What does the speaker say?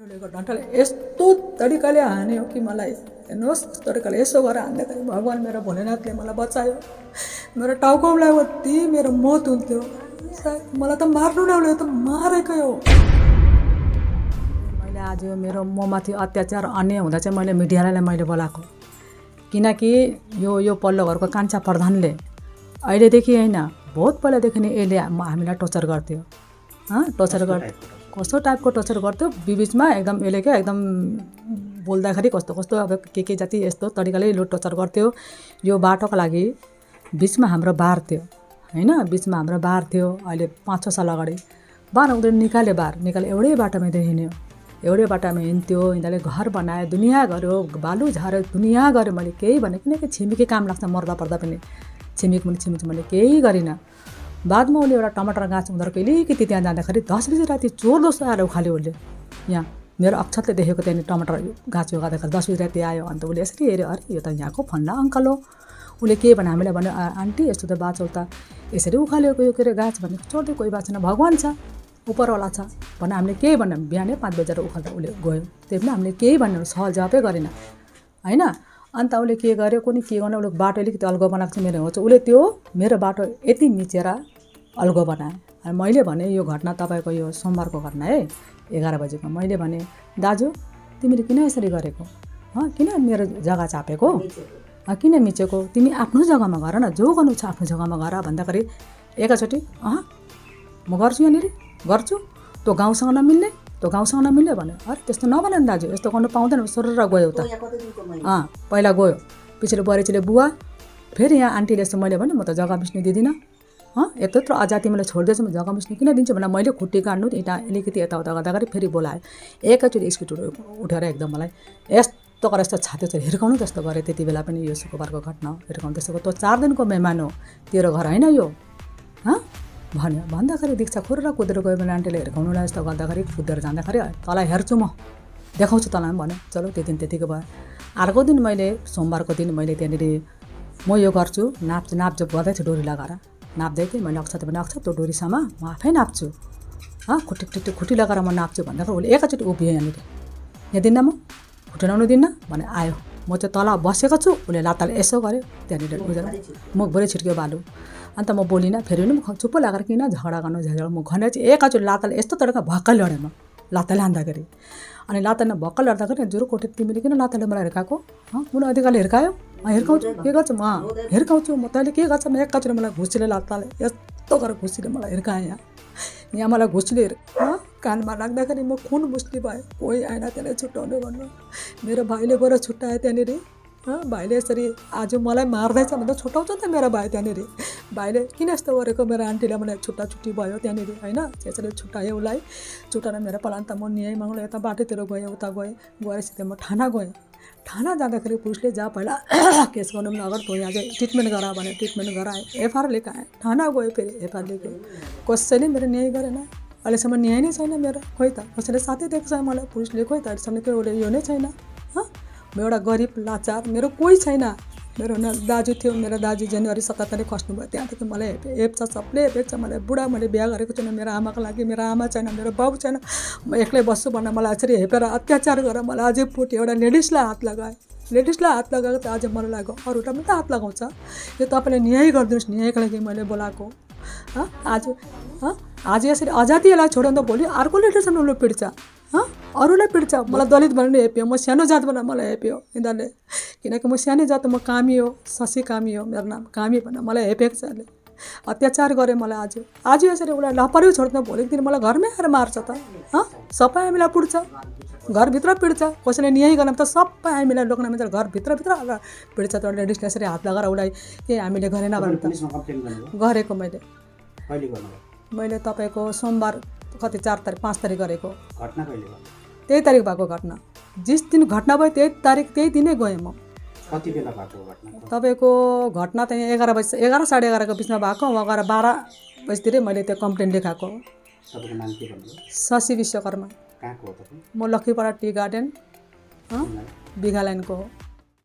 डन्ठाले यस्तो तरिकाले हान्यो कि मलाई हेर्नुहोस्, यस्तो तरिकाले यसो गरेर हान्दाखेरि भगवान् मेरो भोलेनाथले मलाई बचायो। मेरो टाउकोलाई उति मेरो मौत हुन्थ्यो। मलाई त मार्नु नआउने त मारेकै हो। मैले आज मेरो ममाथि अत्याचार अन्याय हुँदा चाहिँ मैले मिडियालाई मैले बोलाएको, किनकि यो पल्लो घरको कान्छा प्रधानले अहिलेदेखि होइन बहुत पहिलादेखि नै यसले हामीलाई टर्चर गर्थ्यो। टर्चर कस्तो टाइपको टर्चर गर्थ्यो बिचमा एकदम यसले क्या एकदम बोल्दाखेरि कस्तो कस्तो अब के जाति यस्तो तरिकाले लो टर्चर गर्थ्यो। यो बाटोको लागि बिचमा हाम्रो बार थियो होइन, बिचमा हाम्रो बार थियो। अहिले 5-6 साल अगाडि बार उनीहरूले निकाले एउटै बाटोमा हिँड्यो, एउटै बाटोमा हिँड्थ्यो। यिनीहरूले घर बनायो, दुनियाँ गर्यो, बालु झार्यो, दुनियाँ गर्यो। मैले केही भने किनकि छिमेकी काम लाग्छ मर्दा पर्दा पनि, छिमेकी मैले केही गरिनँ। बादमा उसले एउटा टमाटर गाछ उनीहरूको अलिकति त्यहाँ जाँदाखेरि 10 बजी राति चोर जस्तो आएर उखाल्यो उसले। यहाँ मेरो अक्षतले देखेको त्यहाँनिर टमाटर गाछ उगाउँदाखेरि 10 बजी राति आयो। अन्त उसले यसरी हेऱ्यो, अरे यो त यहाँको फल्ला अङ्कल हो। उसले के भने हामीलाई भन्यो, आन्टी यस्तो त बाचौ त यसरी उखालेको यो के अरे गाछ भने चोर्दै कोही बात छैन, भगवान् छ उपरवाला छ भने हामीले केही भन्यो। बिहानै 5 बजेर उखाल्दा उसले गयो, त्यही पनि हामीले केही भन्यो सवाल जवाफै गरेन होइन। अन्त उसले के गर्यो कुनै के गर्ने, उसले बाटो अलिकति अल्गो बनाएको छ मेरो हो, उसले त्यो मेरो बाटो यति मिचेर अल्गो बनायो। अनि मैले भने यो घटना तपाईँको यो सोमबारको घटना है 11 बजेको। मैले भने दाजु तिमीले किन यसरी गरेको, किन मेरो जग्गा चापेको, किन मिचेको, तिमी आफ्नो जग्गामा गर न, जो गर्नु छ आफ्नो जग्गामा गर भन्दाखेरि एकैचोटि म गर्छु यहाँनिर गर्छु, त्यो गाउँसँग नमिल्ने भन्यो। अरे त्यस्तो नभन नि दाजु, यस्तो गर्नु पाउँदैन। सोरेर गयो त पहिला गयो, पछिल्लो बरेचीले बुवा फेरि यहाँ आन्टीले यस्तो मैले भने म त जग्गा मिच्नु दिँदिनँ, यत्रो अजाति मैले छोडिदिएछु, म जग्गा मिच्नु किन दिन्छु भनेर मैले खुट्टी काट्नु इँटा अलिकति यताउता गर्दाखेरि फेरि बोलायो। एकैचोटि स्कुटी उठेर एकदम मलाई यस्तो गरेर यस्तो छाती चाहिँ हिर्काउनु जस्तो गरेँ। त्यति बेला पनि यो शुक्रबारको घटना हिर्काउनु त्यस्तो, तँ 4 दिनको मेहमान हो, तेरो घर होइन यो भन्यो। भन्दाखेरि दीक्षा खुरेर कुदेर गयो भने आन्टीले हिर्काउनुलाई यस्तो गर्दाखेरि कुदेर जाँदाखेरि तँलाई हेर्छु म देखाउँछु तँलाई भन्यो। चलो त्यो दिन त्यतिको भयो। अर्को दिन मैले सोमबारको दिन मैले त्यहाँनिर म यो गर्छु नापजोप गर्दै थिएँ, डोरी लगाएर नाप्दै थिएँ। मैले अक्षत भने अक्षत त्यो डोरीसम्म म आफै नाप्छु, खुट्टी लगाएर म नाप्छु भन्दाखेरि उसले एकैचोटि उभियो यहाँनिर, यहाँ दिन्न म खुट्टी लगाउनु दिन्न भने आयो। म चाहिँ तल बसेको छु, उसले लात्ताले यसो गर्यो त्यहाँनिर मुखभरि छिट्क्यो बालु। अन्त म बोलिनँ, फेरि पनि म चुप्पो लगाएर किन झगडा म भनेर चाहिँ एकैचोटि लात्ताले यस्तो तरिका भक्कै लडेँ म लात्ताले हान्दाखेरि। अनि लात्ताले भक्कै लड्दाखेरि जुरो कोठे तिमीले किन लात्ताले मलाई हिर्काएको, कुन अधिकारले हिर्कायो, हिर्काउँछु के गर्छु म हिर्काउँछु म, तैँले के गर्छ। म एकैचोटि मलाई घुसीले लात्ताले यस्तो गरेर घुसीले मलाई हिर्काएँ। यहाँ मलाई घुसीले कानमा राख्दाखेरि म खुन मुस्ली भएँ। कोही आएन त्यसलाई छुट्याउने भन्नु, मेरो भाइले गएर छुट्यायो त्यहाँनिर। भाइले यसरी आज मलाई मार्दैछ भने त छुट्याउँछ नि त मेरो भाइ त्यहाँनिर। भाइले किन यस्तो गरेको, मेरो आन्टीले मलाई छुट्टी भयो त्यहाँनिर होइन। त्यसरी छुट्यायो उसलाई, छुट्याएर मेरो पाला अन्त म न्याय माग्नु यता बाटोतिर गएँ, उता गएपछि म थाना गएँ। थाना जाँदाखेरि पुलिसले जा पहिला केस गर्नु पनि नगर, तँ यहाँ चाहिँ ट्रिटमेन्ट गर भने ट्रिटमेन्ट गराएँ, एफआइआर लेख आएँ। थाना गयो, फेरि एफआइआर लेख्यो, कसैले मेरो न्याय गरेन। अहिलेसम्म न्याय नै छैन मेरो, खोइ त कसैले साथै दिएको छैन मलाई पुलिसले, खोइ त अहिलेसम्म के उसले यो नै छैन। म एउटा गरिब लाचार, मेरो कोही छैन। मेरो दाजु थियो, मेरो दाजु जनवरी 77 खस्नुभयो, त्यहाँदेखि मलाई हेप्छ, सबले हेपेको छ मलाई। बुढा मैले बिहा गरेको छैन मेरो आमाको लागि, मेरो आमा छैन, मेरो बाउ छैन, म एक्लै बस्छु भनेर मलाई यसरी हेपेर अत्याचार गरेर मलाई अझै पुट्यो। एउटा लेडिजलाई हात लगाएँ, लेडिजलाई हात लगाएको चाहिँ आज मलाई लाग्यो अरूलाई पनि त हात लगाउँछ। यो तपाईँले न्याय गरिदिनुहोस्, न्यायको लागि मैले बोलाएको। आज यसरी अजातिलाई छोड्यो भने त भोलि अर्को लेडिजसँग उसले पिट्छ, अरूलाई पिट्छ। मलाई दलित भनेर हेप्यो, म सानो जात भनेर मलाई हेप्यो यिनीहरूले, किनकि म सानो जात, म कामी हो, शशी कामी हो मेरो नाम, कामी भनेर मलाई हेपेको छ यसले, अत्याचार गरे मलाई। आज यसरी उसलाई लापरवाही छोड्दैन, भोलिको दिन मलाई घरमै आएर मार्छ त, सबै हामीलाई पुट्छ, घरभित्र पिट्छ। कसैले न्याय गर्न त सबै हामीलाई लोक्न मान्छे घरभित्र आएर पिट्छ। त लेडिसले यसरी हात लगाएर उसलाई के हामीले गरेन भने त गरेको मैले तपाईँको सोमबार कति 4 तारिक 5 तारिक गरेको घटना कहिले भयो? 23 तारिक भएको घटना। जिस दिन घटना भयो 23 तारिक त्यही दिनै गएँ म। कति बेला भएको घटना? तपाईँको घटना त 11 बजी 11 साढे 11 को बिचमा भएको, वहाँ गएर 12 बजीतिरै मैले त्यो कम्प्लेन लेखाएको। तपाईँको नाम के भन्नुभयो? शशी विश्वकर्मा। कहाँको हो तपाईँ? म लक्ष्मीपाडा टी गार्डन बिघा लाइनको हो।